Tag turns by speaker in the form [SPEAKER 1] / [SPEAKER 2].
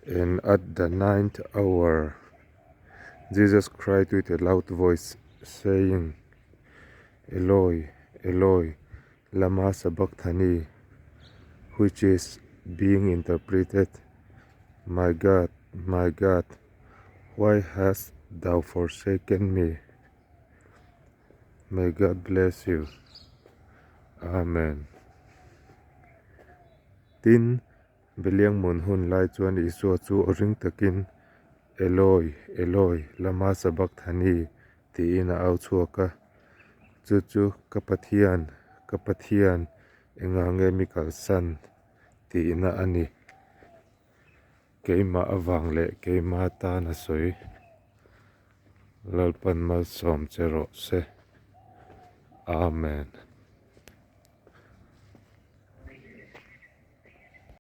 [SPEAKER 1] And at the ninth hour Jesus cried with a loud voice, saying, Eloi, Eloi, lama sabachthani, which is being interpreted, My God, my God, why hast thou forsaken me? May God bless you. Amen. Tin, Beliang mun hun lai chuan Isua chu aw ring takin, Eloi, Eloi, lama sabachthani? tiin a au chhuak a. Chu chu ka Pathian, ka Pathian, engah nge mi kalsan? tihna a ni. Keimah avang leh keimah tan a sawi. Lalpan malsawm che rawh se. Amen.